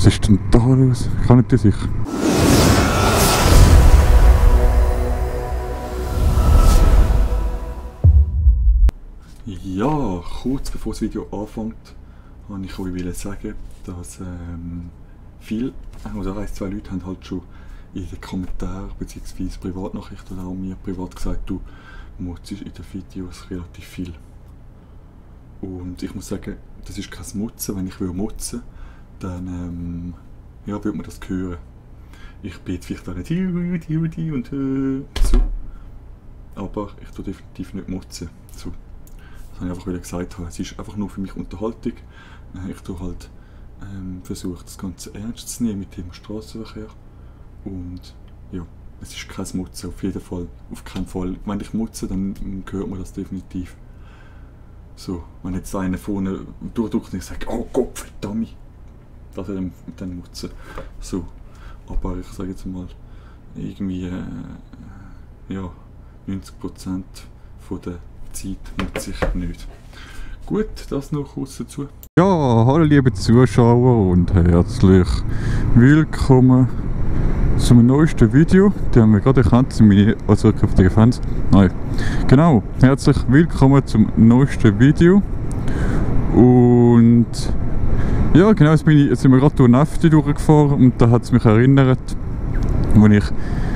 Was ist denn da los? Ich kann nicht sicher. Ja, kurz bevor das Video anfängt, wollte ich euch sagen, dass viele, also ein, zwei Leute haben halt schon in den Kommentaren bzw. Privatnachrichten oder auch mir privat gesagt, du mutzt in den Videos relativ viel. Und ich muss sagen, das ist kein Mutzen. Wenn ich mutzen will, dann ja, würde man das hören. Ich bin jetzt vielleicht auch nicht und so. Aber ich tue definitiv nicht mutzen. So. Das habe ich einfach wieder gesagt. Es ist einfach nur für mich Unterhaltung. Ich tue halt versuche das Ganze ernst zu nehmen mit dem Straßenverkehr. Und ja, es ist kein Mutzen, auf jeden Fall. Auf keinen Fall. Wenn ich mutze, dann hört man das definitiv. So, wenn jetzt einer vorne durchdrückt und ich sage, oh Gott, verdammt, das ist dann Mutzen. So, aber ich sage jetzt mal, irgendwie, ja, 90% von der Zeit nutze ich nicht. Gut, das noch kurz dazu. Ja, hallo liebe Zuschauer und herzlich willkommen zum neuesten Video. Die haben wir gerade erkannt, sind meine zukünftigen Fans. Nein, genau, herzlich willkommen zum neuesten Video. Und ja, genau, jetzt sind wir gerade durch Nefti durchgefahren und da hat es mich erinnert, als ich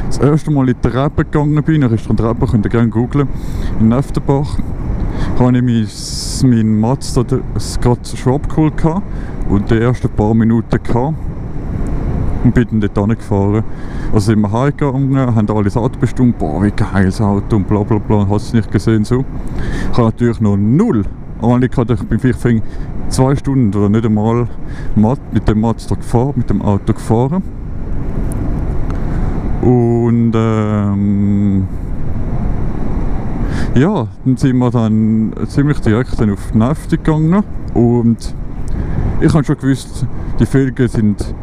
das erste Mal in die Treppe gegangen bin. Nach ist die Treppe, könnt ihr gerne googlen, in Neftenbach. Habe ich meinen Mazda gerade schon abgeholt und die ersten paar Minuten gehabt. Und bin dann dort hingefahren. Also sind wir heimgegangen, haben alle das Auto bestimmt, boah wie geil das Auto und bla bla bla, hast du nicht gesehen so. Ich habe natürlich noch null Ahnung gehabt, ich bin vielleicht 2 Stunden oder nicht einmal mit dem Mazda gefahren, mit dem Auto gefahren. Und ja, dann sind wir dann ziemlich direkt dann auf die Nefti gegangen und ich habe schon gewusst, die Felgen sind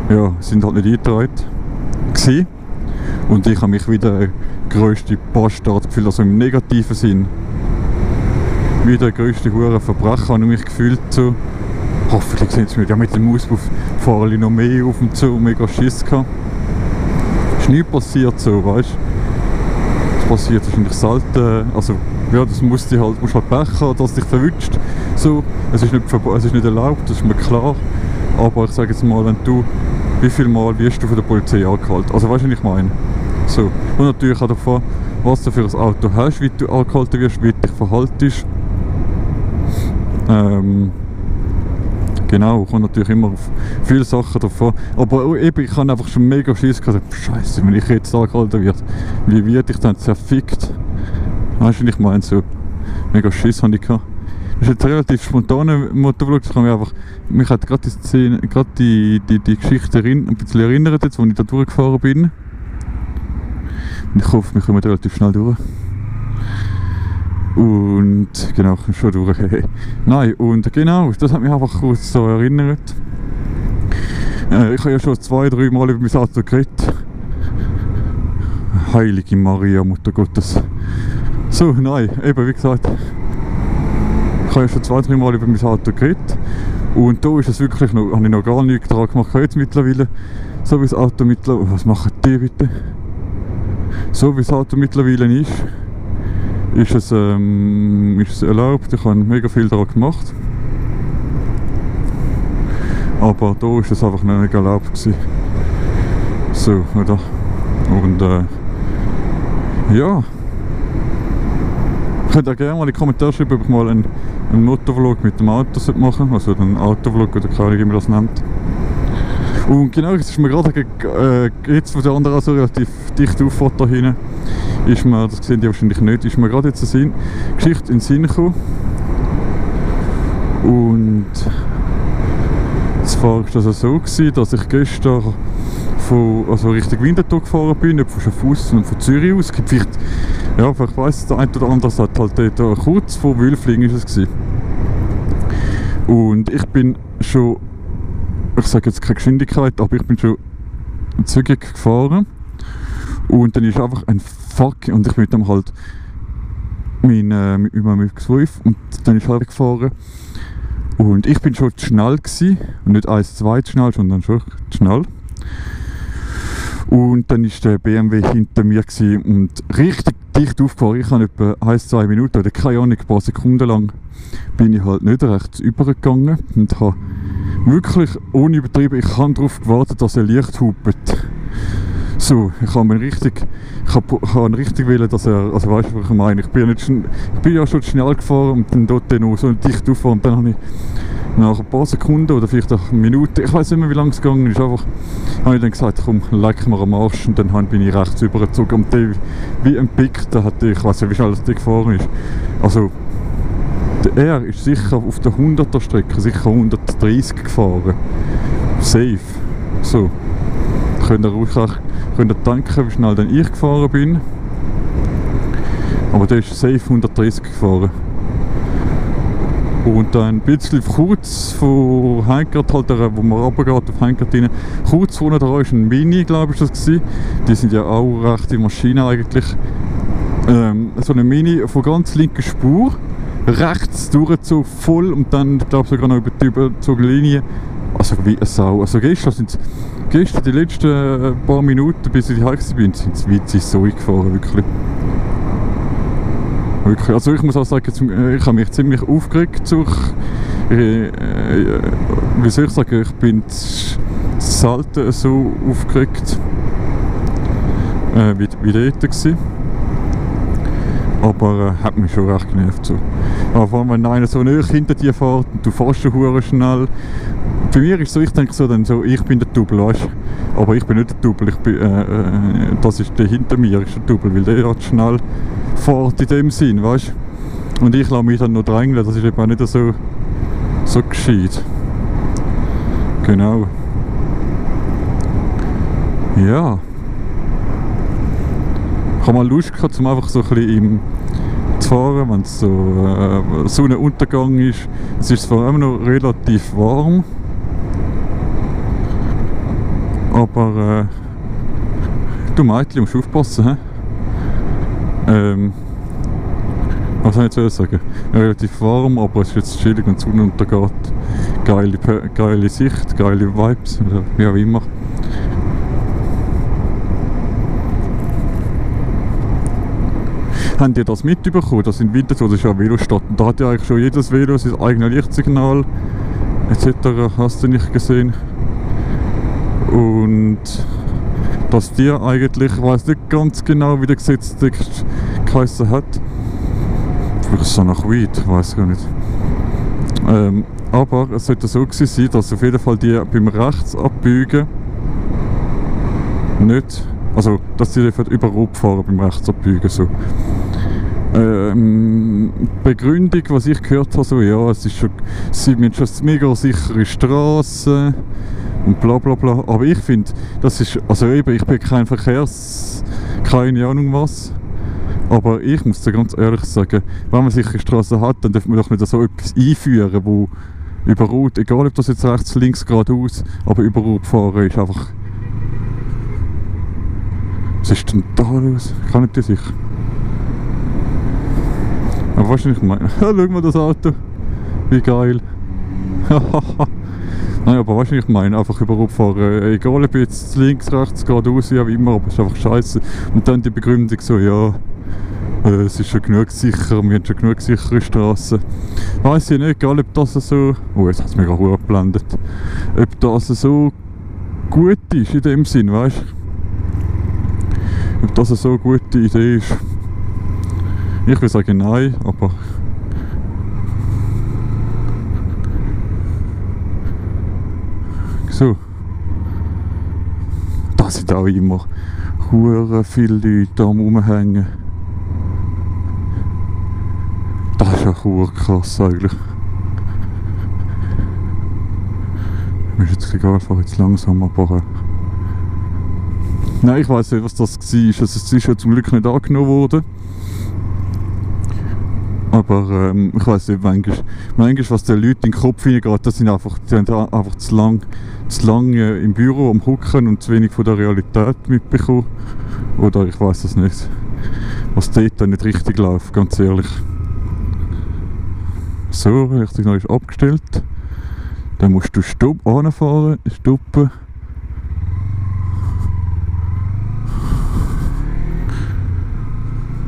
halt nicht eingetragen gewesen. Und ich habe mich wieder der grösste Bastard gefühlt, also im negativen Sinn. Wie der grösste Hurenverbrecher habe ich mich gefühlt so. Hoffentlich sehen sie mich ja mit dem Auspuff fahren noch mehr auf und so, mega Schiss gehabt. Ist nie passiert so, weißt du. Das passiert wahrscheinlich selten, also ja, das musst halt Pech haben, dass dich verwünscht. So, es ist nicht erlaubt, das ist mir klar. Aber ich sage jetzt mal, wenn du, wie viel Mal wirst du von der Polizei angehalten? Also weißt du, was ich meine? So. Und natürlich auch davon, was du für ein Auto hast, wie du angehalten wirst, wie du dich verhaltest. Genau, kommt natürlich immer auf viele Sachen davon. Aber eben, ich habe einfach schon mega Schiss gehabt. Scheiße, wenn ich jetzt angehalten werde, wie wird ich dann zerfickt? Weißt du, was ich meine? So, mega Schiss habe ich gehabt. Das ist jetzt relativ spontaner Motovlog, mich hat gerade die Szene, gerade die Geschichte ein bisschen erinnert, jetzt, als ich da durchgefahren bin. Und ich hoffe, wir kommen relativ schnell durch. Und genau, schon durch. Nein, und genau, das hat mich einfach kurz so erinnert. Ich habe ja schon 2-3 Mal über mein Auto geredet. Heilige Maria, Mutter Gottes. So, nein, eben wie gesagt. Ich habe ja schon 2-3 Mal über mein Auto geredet und da ist es wirklich noch, habe ich noch gar nichts dran gemacht. Jetzt mittlerweile, so wie das Auto mittlerweile, was machen die bitte? So wie das Auto mittlerweile ist es erlaubt, ich habe mega viel daran gemacht. Aber da ist es einfach noch nicht erlaubt gewesen. So, oder? Und ja. Ich könnte auch gerne mal in die Kommentare schreiben, ob ich mal einen Motovlog mit dem Auto machen sollte, also einen Autovlog oder keine Ahnung, wie man das nennt. Und genau, es ist mir gerade jetzt, wo der andere so relativ dicht auffährt da hinten, ist mir, das sehen die wahrscheinlich nicht, ist mir gerade jetzt eine Geschichte in den Sinn gekommen. Und zwar war das so gewesen, dass ich gestern also Richtung Winterthur gefahren bin, nicht von Schaffhausen und von Zürich aus. Es gibt vielleicht, ja, ich weiss, der eine oder andere hat halt dort kurz vor Wülflingen ist es gewesen. Und ich bin schon, ich sage jetzt keine Geschwindigkeit, aber ich bin schon zügig gefahren. Und dann ist einfach ein Fuck, und ich bin dann halt mit meinem X5 und dann ist er gefahren. Und ich bin schon zu schnell gewesen. Und nicht 1-2 zu schnell, sondern schon zu schnell. Und dann war der BMW hinter mir gewesen und richtig dicht aufgefahren. Ich habe etwa 1-2 Minuten oder keine Ahnung, ein paar Sekunden lang bin ich halt nicht rechts übergegangen und habe wirklich, ohne übertrieben, ich habe darauf gewartet, dass er Licht hupt. So, ich habe richtig wollen, dass er, also weißt du, was ich meine, ich bin ja schon schnell gefahren und dann dort noch so dicht aufgefahren und dann habe ich nach ein paar Sekunden oder vielleicht auch Minuten, ich weiß nicht mehr, wie lange es gegangen ist, einfach habe ich dann gesagt, komm, leck mir am Arsch, und dann bin ich rechts übergezogen und der, wie ein Pick, da hat ich weiß nicht, wie schnell das gefahren ist. Also er ist sicher auf der 100er Strecke sicher 130 gefahren. Safe. So. Könnt ihr denken, wie schnell dann ich gefahren bin. Aber der ist safe 130 gefahren. Und dann ein bisschen kurz vor Henkert, halt, wo man runtergeht auf Henkert rein, kurz vorne da ist ein Mini, glaube ich, das gewesen. Die sind ja auch rechte Maschinen eigentlich. So eine Mini von ganz linker Spur, rechts durchgezogen, voll, und dann, ich glaube, sogar noch über die überzogene Linie. Also wie eine Sau. Also gestern die letzten paar Minuten, bis ich heim bin, sind sie weit so gefahren, wirklich. Also ich muss auch sagen, ich habe mich ziemlich aufgeregt. Wie soll ich sagen, ich bin selten so aufgeregt wie dort gewesen. Aber hat mich schon recht genervt. So. Aber vor allem, wenn einer so nahe hinter dir fährt und du fährst schon verdammt schnell. Bei mir ist es so, ich denke so, dann so, ich bin der Double, weißt du? Aber ich bin nicht der Double, das ist der hinter mir, ist der Double, weil der hat schnell fährt in dem Sinn, weißt du? Und ich lasse mich dann noch drängeln, das ist eben auch nicht so gescheit. Genau. Ja. Ich habe mal Lust gehabt, um einfach so ein bisschen zu fahren, wenn es so Sonnenuntergang ist. Es ist zwar immer noch relativ warm, aber du Mädchen, musst aufpassen, hä? Was soll ich jetzt sagen? Relativ warm, aber es ist jetzt chillig und die Sonne untergeht. Geile Sicht, geile Vibes, oder wie auch immer. Habt ihr das mitbekommen, dass in Winterthur, das ist ja eine Velostadt, und da hat ja eigentlich schon jedes Velo sein eigenes Lichtsignal etc. Hast du nicht gesehen? Und dass die eigentlich, ich weiss nicht ganz genau, wie der Gesetzestext geheissen hat. Vielleicht so nach Weed, ich weiss gar nicht. Aber es sollte so gewesen sein, dass auf jeden Fall die beim Rechtsabbiegen nicht, also dass die über Rot fahren beim Rechtsabbiegen so. Begründung, was ich gehört habe, so, ja, sie haben schon mega sichere Straßen und bla bla bla. Aber ich finde, das ist, also eben, ich bin kein keine Ahnung was. Aber ich muss dir ganz ehrlich sagen, wenn man sichere Straßen hat, dann darf man doch nicht so etwas einführen, wo über Rot, egal ob das jetzt rechts, links, geradeaus, aber über Rot fahren ist einfach... Was ist denn da los? Ich kann nicht dir sicher. Aber wahrscheinlich meine, schau mal das Auto, wie geil. Nein, aber wahrscheinlich meine einfach über Rot fahren, egal ob jetzt links, rechts, geradeaus, ja wie immer, aber es ist einfach scheiße. Und dann die Begründung so, ja, es ist schon genug sicher, wir haben schon genug sichere Straßen. Weiss ich nicht, egal ob das so, oh jetzt hat es mich gerade geblendet, ob das so gut ist in dem Sinn, weißt du? Ob das eine so gute Idee ist. Ich will sagen nein, aber... So. Da sind auch immer hure viele Leute am rumhängen. Das ist auch hure krass eigentlich. Mir ist jetzt egal, ich fahre jetzt langsam, aber... Nein, ich weiss nicht, was das war. Also, es ist ja zum Glück nicht angenommen worden. Aber ich weiss nicht, manchmal, was den Leuten in den Kopf hineingeht, die haben einfach zu lang im Büro am Hocken und zu wenig von der Realität mitbekommen. Oder ich weiss es nicht, was dort dann nicht richtig läuft, ganz ehrlich. So, richtig neu ist abgestellt. Dann musst du hinfahren, stoppen.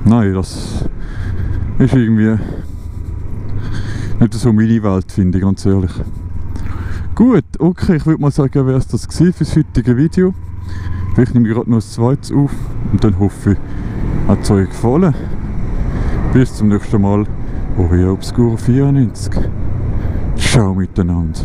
Nein, das ist irgendwie nicht so meine Welt, finde ich, ganz ehrlich. Gut, okay, ich würde mal sagen, wäre es das gewesen für das heutige Video. Vielleicht nehme ich gerade noch ein zweites auf und dann hoffe ich, hat es euch gefallen. Bis zum nächsten Mal, Oria Obscura 94. Ciao miteinander.